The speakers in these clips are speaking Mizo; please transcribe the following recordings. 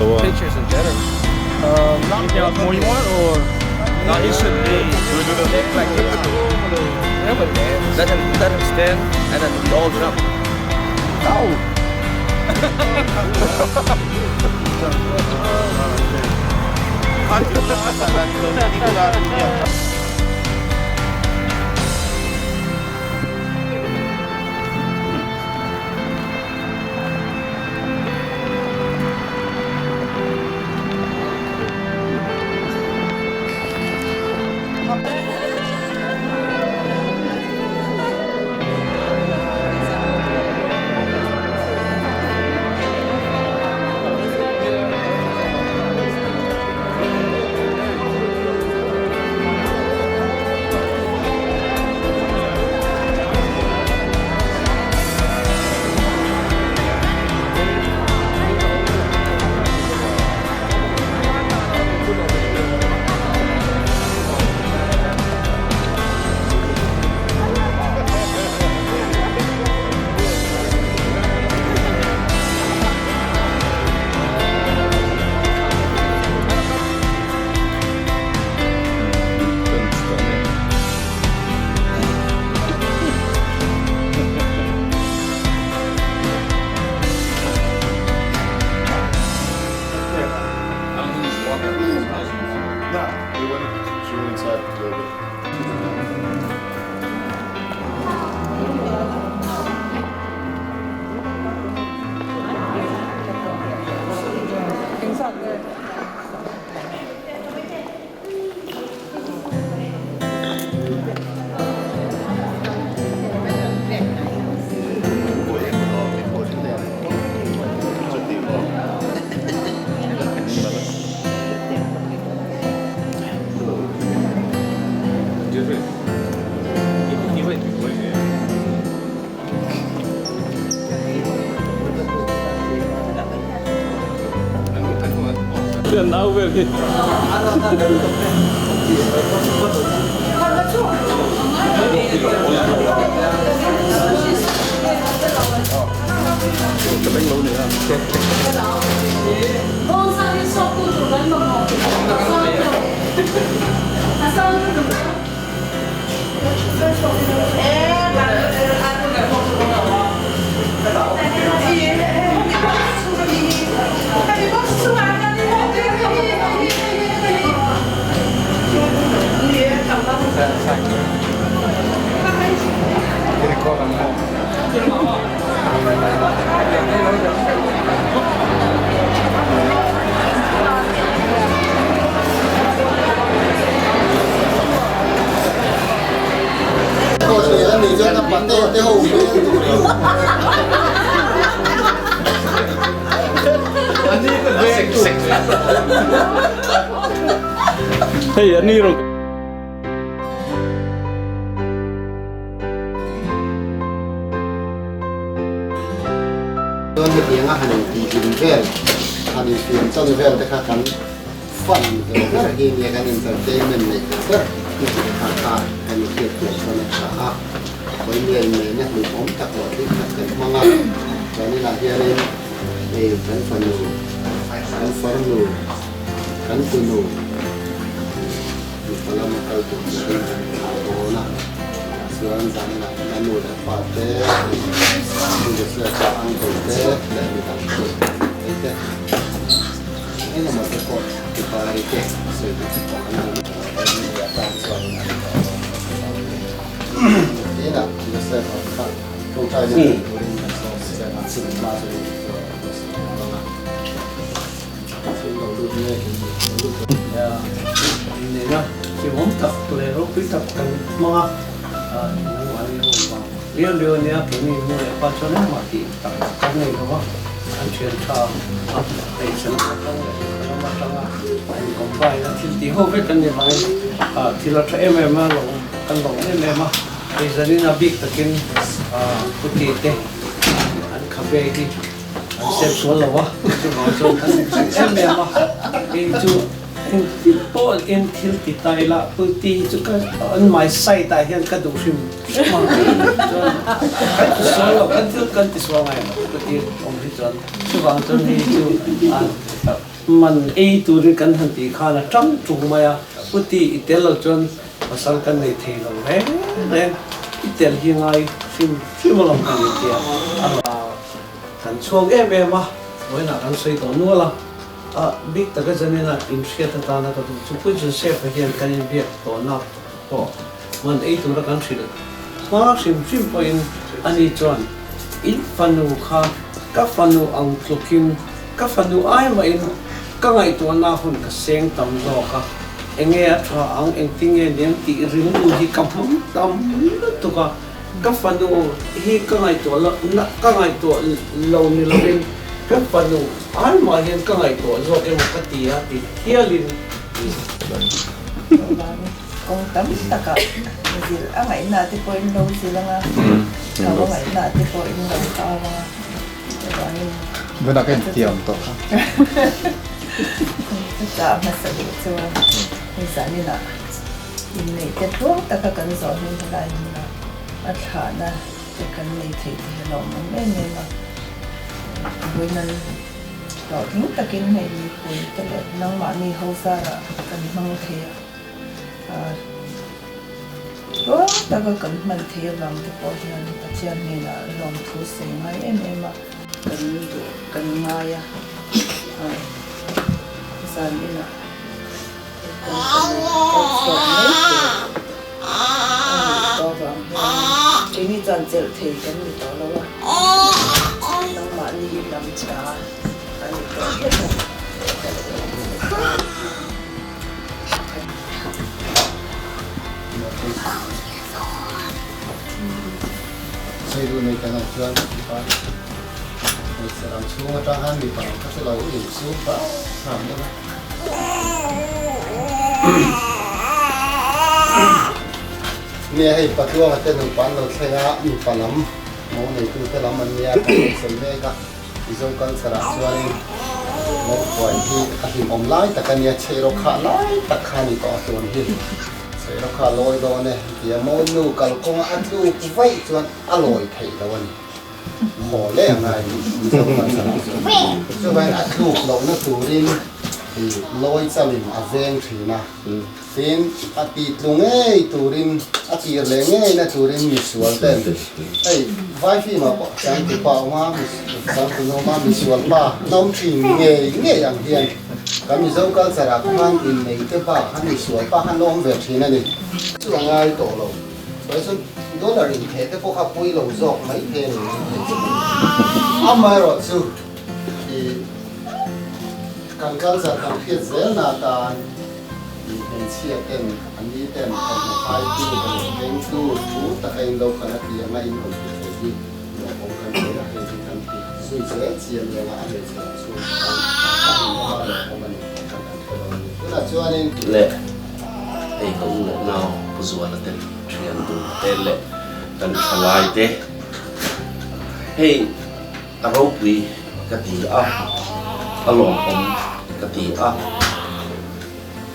Pictures in general. Um, anything else more you want, or no? He should be. Like Let him let him stand, and then we all jump. No. Nau vel hi. Hei a ni rawh. Chuan hetianga han intihhlim vel, han infiam chan vel te kha kan fun ve ber hi nia, kan entertainment neih ve ber hi tih kha kha kan inhriat thiam chuan a tha a. Vawiin neihna hlimawm tak leh hlim tak kan hmang a, chuan inah hianin hei kan fanu, kan farnu, kan tunu, Mipa lama kal tur turin kan thlah dawn a, chuan zaninah hian a nu leh pa te, nu Joseph-a uncle te leh midang te hei te eng emaw te pawh tipai te sawi duh te pawh an nei mai a tan chuan an thlah dawn a ni. Tinah Joseph-a kha tawngtaina nei turin kan sawm che a, hma chu sawi dawn a. Nena hlimawm tak leh ropui tak kan hmang a, nangmahni ho vang liau liau ania keini nu leh pa chuan engmah tih tak kan nei lo a, an thian tha a hmeichhe lam atang leh mipa lam atanga a in combine a thil tih ho vek an ni vangin thil a tha em em a lo kan lawm em em a, hei zanin a bik takin puti te an khabe hi. An sep sual lo a, chuvang chuan kan inchhung em em a, kei chu engtin pawh in thil ti ta ila pulti hi chu ka on my side ah hian ka duh hrim hrim a, chuan kan ti sual lo, kan thil kan ti sual ngai lo pulti awm hi chuan, chuvang chuan hei chu a. Man ei turin kan han tih khan a tang tung mai a, Uti i tel lo chuan pasal kan nei thei lo reng reng, i tel hi ngai hrim hrim alawm kan in tia a rawn kan chhuak em em a, vawiinah kan sawi tawh nual a, a bik taka zanina inhriat atana ka duh chu Pu Joseph-a hian kan inbiak tawhna pawh man ei tura kan hrilh hma hrim hrim pawhin ani chuan in fanu kha ka fanu ang tlukin ka fanu ai mahin ka ngaihtuahna hun ka seng tam zawk a, enge a tha ang engtinge niang tih rilru hi ka hmang tam lutuk a, ka fanu hi ka ngaihtuah lo na ka ngaihtuah lo ni lovin ka fanu ai mah hian ka ngaihtuah zawk emaw ka ti a ti hialin. Kawng tam takah zilh a ngaihna te pawh in lo zilh ang a, hau a ngaihna te pawh in lo hau ang a, chuvangin Tunah ka intiam tawh kha. Ka chah hmasa duh chu hei zaninah inneih te tluang taka kan zawh hnu helai hmunah a thlahna te kan nei thei te hi a lawmawm em em a, vawiin hlawhtling takin hei mipui te leh nangmahni ho zarah kan hmang thei a. Tluang taka kan hman thei avang te pawh hian Pathian hnenah lawmthu sawi ngai em em a. Kan duh kan ngai a, zan inah kan kal chhuak mai tur a nih tawh avang hian keini chuan chelh thei kan ni tawh lo a, nangmahni lam ta a ni tawh vek a. Seilu nei kan ang chuan mipa hmeichhe ram chhung atang khan mipa lam kha chu lo insum pah hram deuh a. Nia hei Patluanga te nupa an lo thleng a, mipa lam mo neitute lam an nia kan rawn sawi mek a. Mizo culture ah chuanin Mawngkhuai hi a hlimawm lai tak a nia, chheiraw khah lai tak kha a ni tawh a tun hi. Chheiraw kha a lawi dawn e tia Mawinu kalkawnga a tluk vaih chuan a lawi theih lo a ni. Haw leh a ngai a ni Mizo culture ah chuan. Chuvangin a tluk lohna turin lawi chalin a veng thin a. Tin, a ti tlu ngei turin, a tir leh ngei na turin misual ten, hei vai film ah pawh changtu pa awm a, changtu nu awm a, misual pa nawm thin ngei ngei ang hian kan Mizo culture ah khan innei te bak khan misual pa khan awm ve thin a ni. Chu a ngai tawh lo. Chuan chuan dollar intheh te pawh kha pui lo zawk mai thei a ni mai thei chu. Amaherawhchu i kan culture kan hriat zel na atan, Hmeichhia ten a ni ten thawmhnaw khaitu leh vengtu thu taka in lo kal a ti anga in rawn ti thei hi lawmawm kan ti a, hei hi kan ti zui zel chian nia a hmeichhe lam chhung tan a hlimawm a lawmawm a ni tih kha kan hre lo a ni. Tunah chuanin. Leh hei ka u leh nau Pu Zuala te thian dun te leh kan thalai te hei A ropui ka ti a, a lawmawm ka ti a,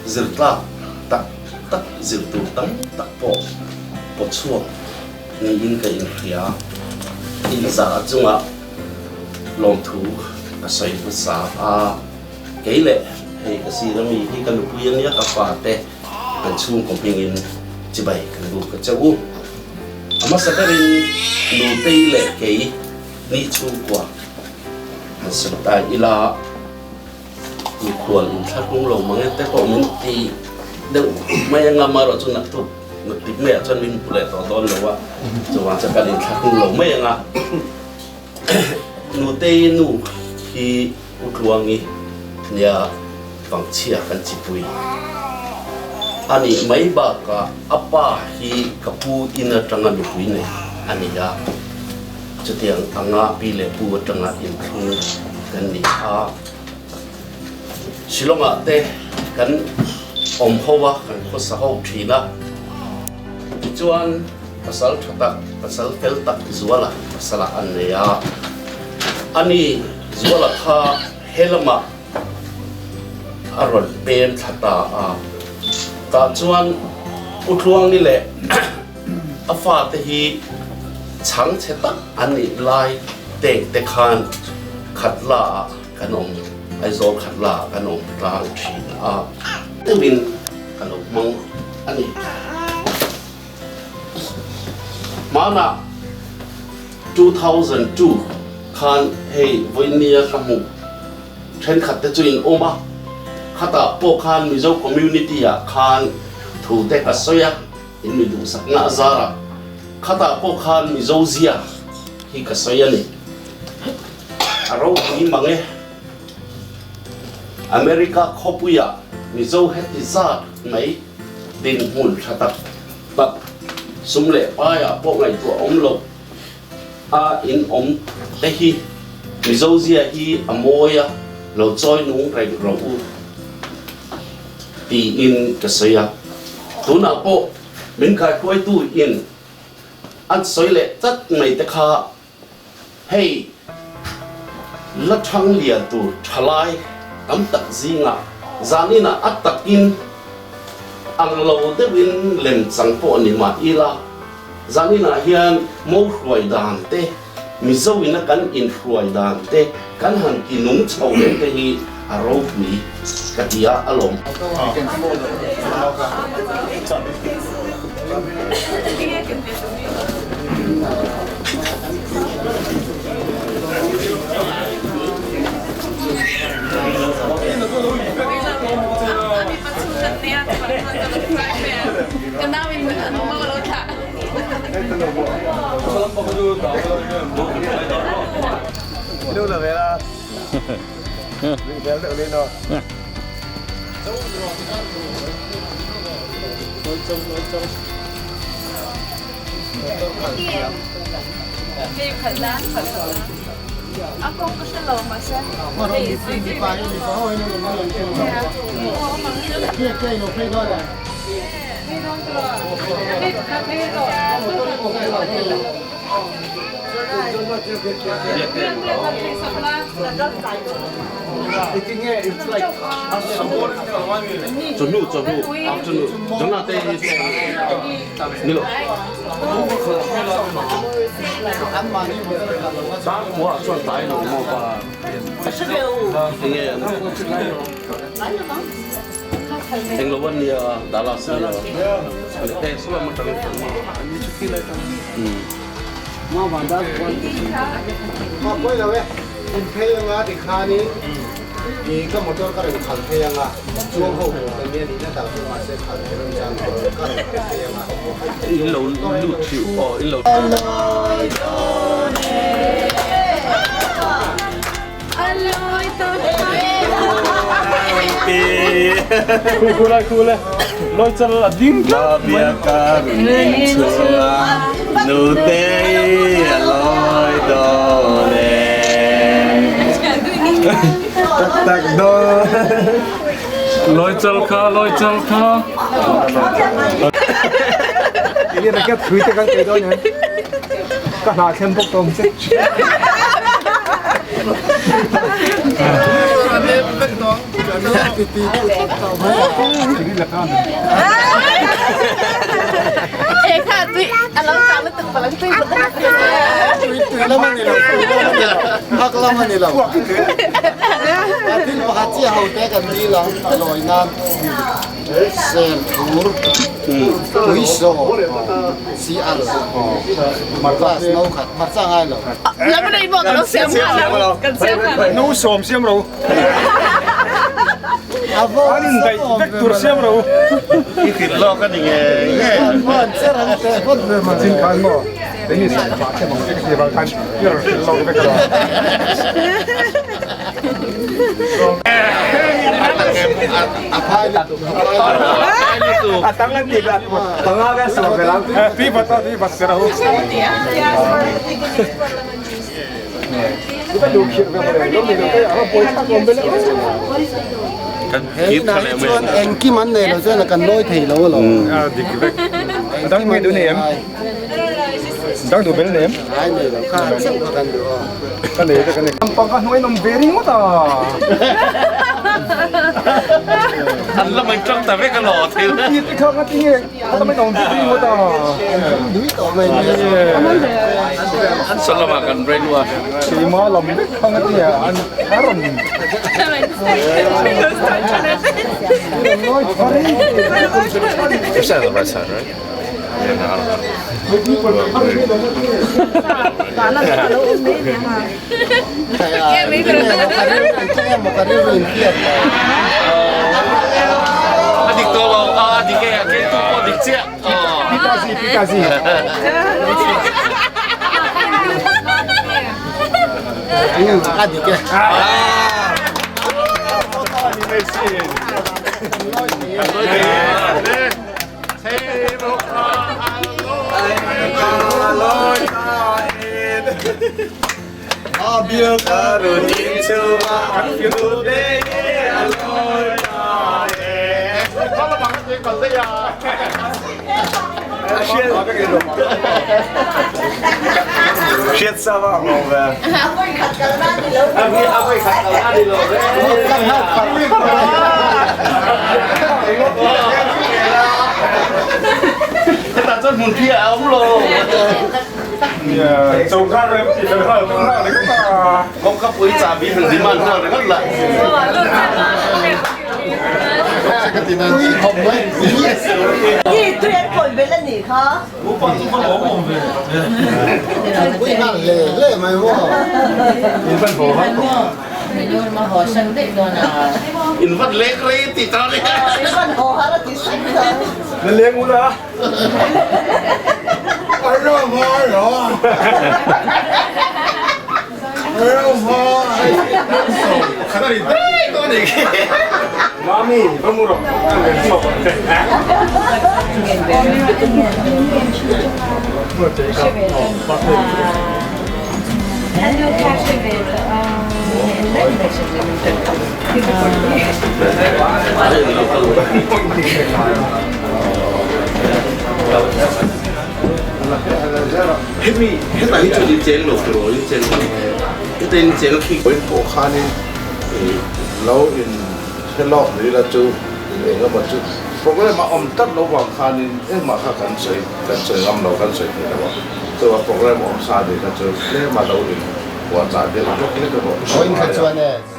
zirtlak tak tak zir tur tam tak pawh pawt chhuak niin ka inhria. Inzah chunga lawmthu ka sawi hmasa a, kei leh hei ka sir ami hi ka nupui a nia, ka fate kan chhungkaw hmingin chibai kan buk a che u. A hmasa berin Nutei leh kei. Ni chhungkua han sawi ta ila, mikhual inthlahrung lo mang e te pawh min ti deuh mai anga amaherawh chu naktuk naktuk maiah chuan min hmu leh tawh dawn lo a, chuvang chuan kan inthlahrung lo mai anga Nutei nu hi U Tluangi nia Vangchhia kan chipui a nih mai bakah a pa hi ka pu in atanga nupui nei a ni a. Chutiang anga pi leh pu atanga inthlung kan ni a, Shillong-ah te kan awm ho a, kan khawsa ho thin a. Tichuan pasal tha tak, pasal fel tak Zuala pasalah an nei a. Ani Zuala kha he lamah a rawn pem thla ta a. Tah chuan U Tluangni leh A fate hi chhangchhe tak an nih lai teng te khan khat la ah kan awm Aizawl Khatla ah kan awm tlang thin a, deuhin ka lo hmang a ni. Hmanah 2002 khan hei vawinia ka hmuh thenkhat te chu in awm a, khatah pawh khan Mizo community ah khan thu te ka sawi a, in mi duhsakna a zar a, khatah pawh khan Mizo zia hi ka sawi a ni. A ropui mang e. America khawpuiah Mizo heti zat mai dinhmun tha tak tak sum leh paiah pawh ngaihtuah awm loh a in awm te hi Mizo zia hi a mawi a, lo chawi nung reng rawh u tiin ka sawi a. Tunah pawh min kaihruaitu in an sawi leh tlat mai te kha Hei la thang lian tur thalai tam tak zingah zaninah a takin ang lo deuhin lem chang pawh ni mah ila, zaninah hian mo hruai dan te, Mizo ina kan inhruai dan te kan han ti nung chho reng te hi a ropui ka ti a alawm. Chawhnu chawhnu afternoon Jonah te hi ni lo Darkhua ah chuan tlai lo maw pa enge an englo an nia Dallas ania eh salam atang In lo lut thih aw in lo. Khu lai khu le loi chal a ding tlat mai. Loi chal kha loi chal kha. Engkim an nei lo chuan kan lawi thei lo alawm. Dik vek. Dang mai duh nei em? Dang duh bel nei em? Ai nei lo kha chauh kha kan duh aw. Ka nei vek a ni. Lampang kha hnuai nawm ve ringawt a. An la mai tang ta vek alawm thil. Ti te kha nga tinge a la mai nawm ve ringawt a. Nui tawh mai ni. An saw lamah kan brain wash. Keima lam vek kha nga tinge an a rawn. You're sitting on the right side, right? Yeah, no, I don't know. A dik tawh lo, a dik e, a keng tu pawh a dik chiah. A dik e. Hetah chuan hmun phiah a awm lo. Kawngka pui chahbi han demand nghal ringawt lah. In vat lek rei tih ta ni. Hemi hetah hi chuan in cheng lo tur in cheng heta in cheng khi Point pawh khanin lo in hre lawk ni la chu eng emaw chu program a awm tlat lo vang khanin engmah kha kan sawi kan sawi ngam lo kan sawi thei lo a chuan program awm sa ni kha chu tlema lo in puahchah deuh hlek hlek erawh Point kha chuan e.